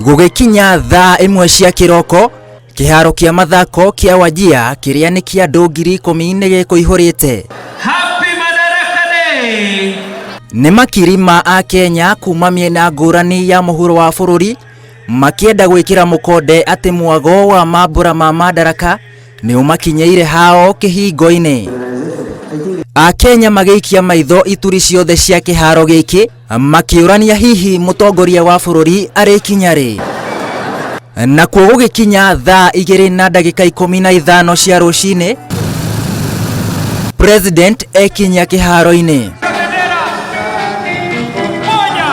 Gũgĩkinya thaa 1 cia kĩroko, kĩharo kĩa mathako kĩa Wajir kĩrĩa nĩ kĩa andũ 10,000 nĩ gĩkũihũrĩte. Happy Madaraka Day! Nĩ makiri ma Akenya kuma mĩena ngũrani ya mũhuro wa bũrũri makĩenda gwĩkĩra mũkonde atĩ mwago wa mambũra ma Madaraka nĩ ũmakinyĩire hao kĩhingo-inĩ. Akenya magĩikia maitho ituri ciothe cia kĩharo gĩkĩ makĩũrania hihi mũtongoria wa bũrũri arĩkinya rĩ. Nakuo gũgĩkinya thaa 2:15 cia rũcinĩ, President ekinya kĩharo-inĩ. Moja!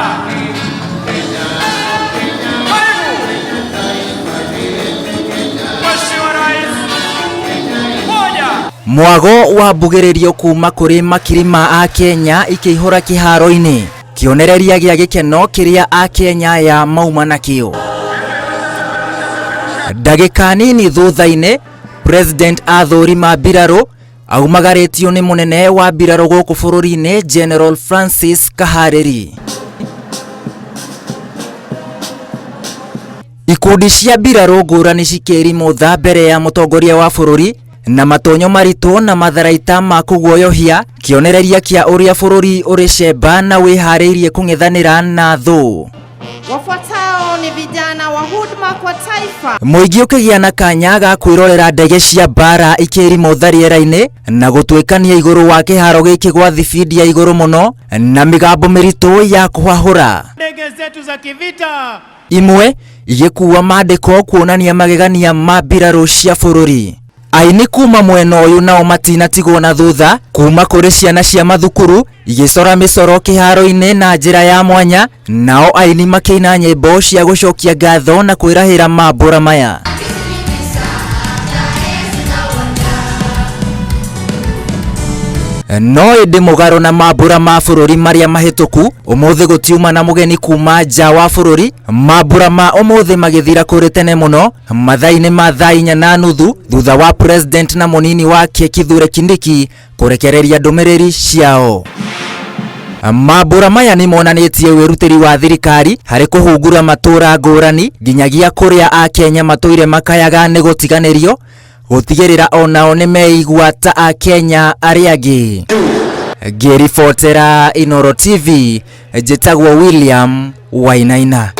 Karibu! Mheshimiwa Rais! Moja! Mwago wa mbugĩrĩrio kuma kũrĩ makiri ma Akenya ikĩihũra kĩharo-inĩ, kĩonereria gĩa gĩkeno kĩrĩa Akenya aya mauma nakĩo. Ndagĩka nini thutha-inĩ, President athũrima mbirarũ aumagarĩtio nĩ mũnene wa mbirarũ gũkũ bũrũri-inĩ General Francis Kahariri. Ikundi cia mbirarũ ngũrani cikĩrimũtha mbere ya mũtongoria wa bũrũri na matonyo maritũ na matharaita ma kũguoyohia, kĩonereria kĩa ũrĩa bũrũri ũrĩ cemba na wĩharĩirie kũng'ethanĩra na thũ. Wafuatao ni vijana wa huduma kwa taifa. Mũingĩ ũkĩgĩa na kanya ga kwĩrorera ndege cia mbara ikĩrimũtha rĩera-inĩ na gũtuĩkania igũrũ wa kĩharo gĩkĩ gwa thibindi ya igũrũ mũno na mĩgambo mĩritũ ya kũhahũra. Ndege zetu za kivita! Imwe igĩkuua mandĩko kuonania magegania ma mbirarũ cia bũrũri. Aini kuma mwena ũyũ nao matinatigwo na thutha kuma kũrĩ ciana cia mathukuru igĩcora mĩcoro kĩharo-inĩ na njĩra ya mwanya, nao aini makĩina nyĩmbo cia gũcokia ngatho na kwĩrahĩra mambũra maya. No ĩndĩ mũgarũ na mambũra ma bũrũri marĩa mahĩtũku, ũmũthĩ gũtiuma na mũgeni kuma nja wa bũrũri. Mambũra ma ũmũthĩ magĩthira kũrĩ tene mũno mathaa-inĩ ma thaa 4:30 thutha wa president na mũnini wake Kithure Kindiki kũrekereria ndũmĩrĩri ciao. Mambũra maya nĩ monanĩtie wĩrutĩri wa thirikari harĩ kũhungura matũra ngũrani nginyagia kũrĩa Akenya matũire makayaga nĩ gũtiganĩrio, gũtigĩrĩra onao nĩ meigua ta Akenya arĩa angĩ. Ngĩribotera Inooro TV, njĩtagwo William Wainaina.